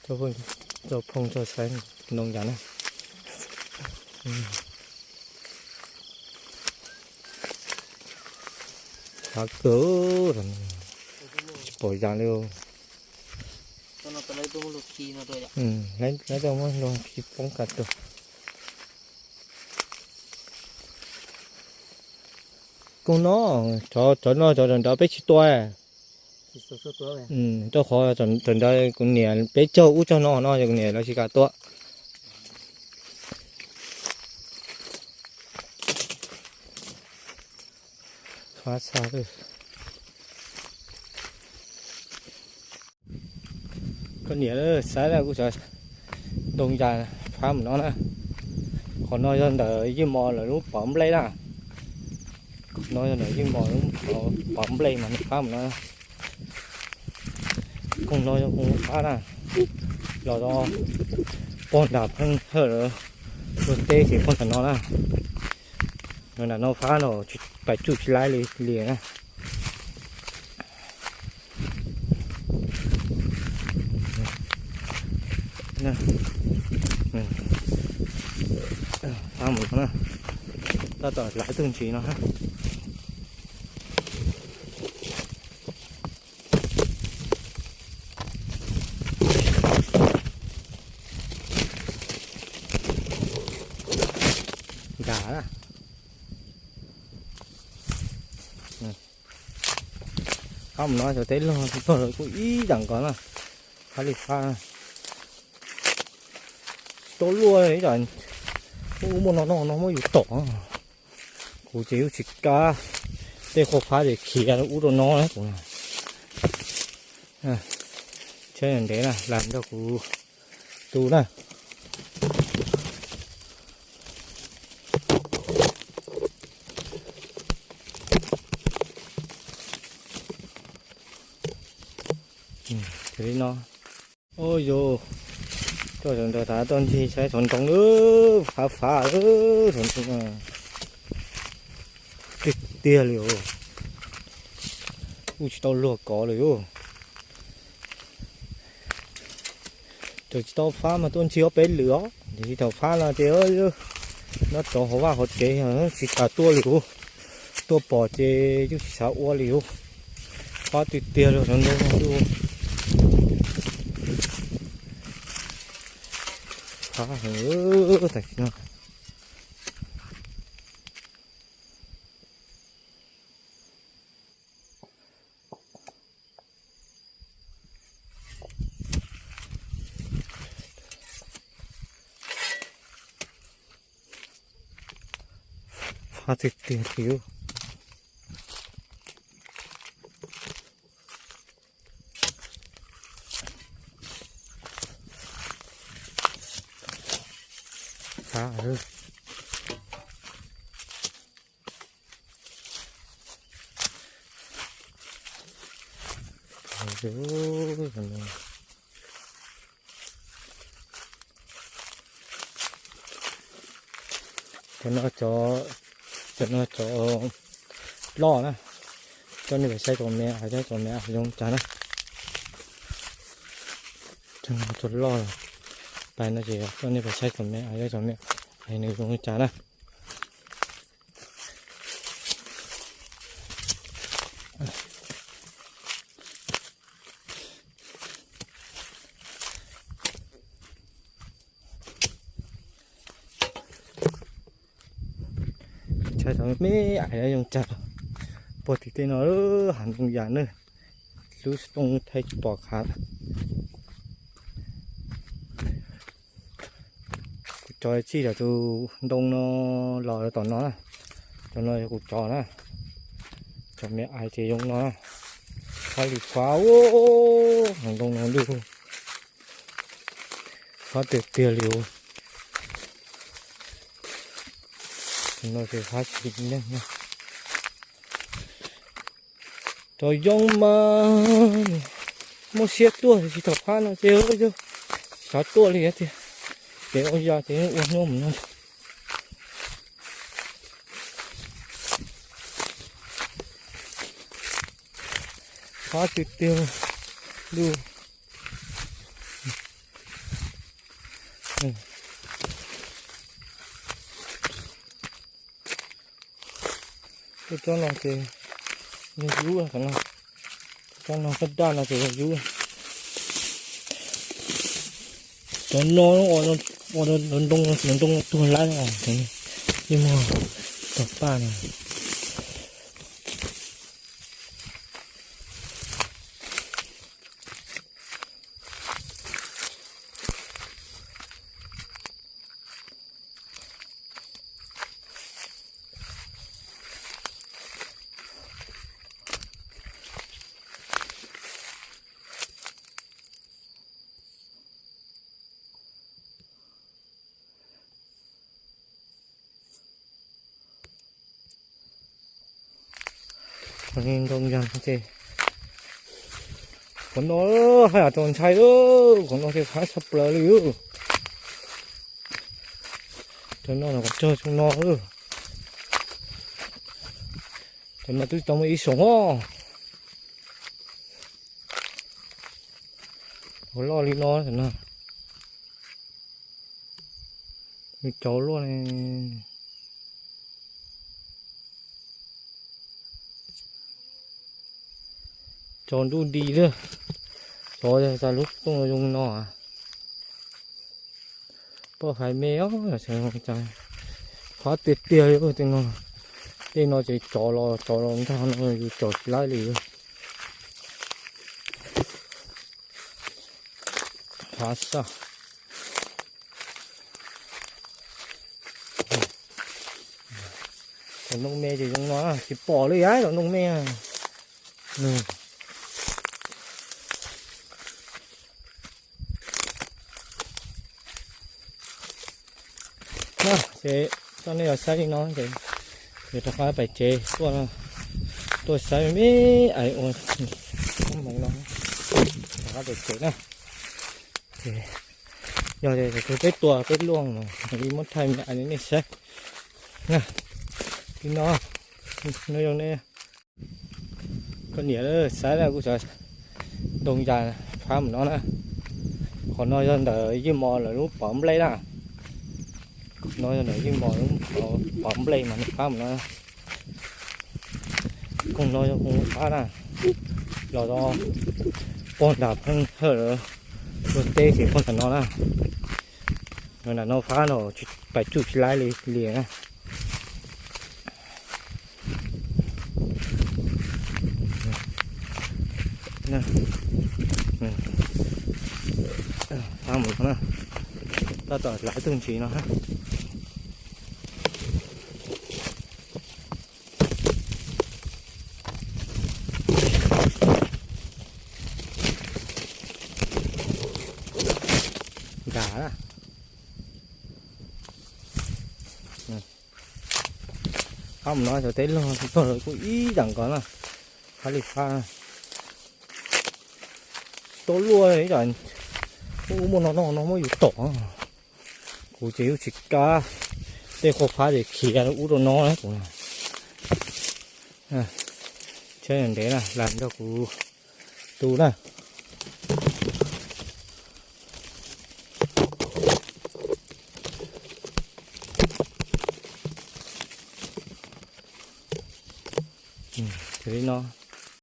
Tso phooj tso saib ntoo cas na. Fav kawg, tsis pom yas li. Lawv tuaj muab luag khi poob kas tuag. Koog no, cov no cov nrad peb tsis tua. Rau qhov thaum ntawd kuv niam peb caug ub caug no no ces kuv niam lawv tsis kam tua. Koj niam, saib na, kuv xav ntoo yas fab mus no na. Qhov no yog ntawm Yeej Mos lawv lub pov nplej na. No yog ntawm Yeej Mos lub pov nplej mas nws fab mus no. Koog no yog koog fab na. Los pog nram pheej hawj lawv luag teb ces pog nram no na. No nram no fab no, pais tsuj tsis laib li li na. Fab mus no na, tab tom lav tug ntsis no. Nkag na. Fab mus no cov teb log tsis tog lawm kuj ib yam nkaus na. Fab li fab. Tsis tau luaj ib yam, muaj no no no muab yus tom. Kuv ces yus tsis kam, tej qhua fab ces khiav ub rau no na kuv. Tsheb ntev na, las nrog kuv tu na. Li no. Ua yus, coj sawv ntawd tas tuaj ncig saib txog ntoo lawm, fav fav lawm, tiag tiag li os. Kuj tsis tau luag kov lawm yus. Thaum tsis tau fab mas tuaj ncig ob peb lwm os, tiam sis thaum fab no ces nyob rau hauv vaj hauv tsev tsis xav tuaj li kuv. Tuaj pom ces kuj tsis xav ua li kuv. Fab tiag tiag li no. Fab heev tam sim no. Fab tiag tiag li. Fab, cov no cov, cov no cov loj na. Coj nej pais saib cov me, hais cov me zoo cas na. Cov loj, pais no ces coj nej pais saib cov me, hais cov me, hais nws zoo li cas na. Saib cov me ais zoo cas. Puag tim tej no, hav ntoo yas na, lub xov tooj thaij tsis pom qhov. Kuv tso txij cov tus ntoo no los tom no na. Cov no yog kuv tso na. Cov me ais ces zoo no na. Fab li fab, ntoo no lug. Fab tiag tiag li. No ces fab tsis neeg na. Cov zoo mas muaj siab tuaj tsis tau fab no ces yog xav tuaj li tiag. Ces ua yog ces ua hnub mus no. Fab tiag tiag li. Tsob no ces yog yub, tsob no, tsob no koj daj no ces yog yub. Cov no ua ntoo, ntoo tuag lawm os, yeej muaj tog paj no. Ntoo yag ces qhov no haj yam txaus ntshai, qhov no ces qhab tshaj plaws li. Cov no los qhov tsawg tsob no. Cov no twb tau muaj ib xyoos os. Ua loj li no, nws cov luaj ne. Tsaus ntuj nti lawm, tsaus txog lub rooj zoo no. Poj hais me os, qhab tiag tiag li tej no. Tej no ces tsov los tsov los ntag no yus caum tsis laib li. Qhab saj. Cov ntoo me ces zoo no tsis pom li, cov ntoo me. Ces coj nej los saib li no ces yuav rov qab pem tsev tuaj, tuaj saib me ais ua hmoov no, rov qab pem tsev na. Ces yog tias peb tua peb luaj mas li muab thaij me ais nej saib na. Li no, no zoo ne. Koj niam, saib na, kuv xav ntoo yas phab mus no na. Qhov no yog ntawm Yeej Mos lawv lub pov nplej na. No yog ntawm Yeej Mos lub pov nplej mas nws phab mus no. Koog no yog koog phab na, los rau pog nram Pheej Hawj lawv luag teb ces pog nram no na. Yog nram no phab no pais tsuj tsis laib li li na. Phab mus no na, tab tom laib tug ntsis no. Nkag na. Phab mus no cov teb log tog lawv kuj ib yam nkaus na. Phab li phab tau luaj ib yam, muaj no no no muab yus tom. Kuv ces yus tsis kav, tej qhua phab ces khiav ub rau no kuv. Tsheb ntev na, las nrog kuv tu na. Li no.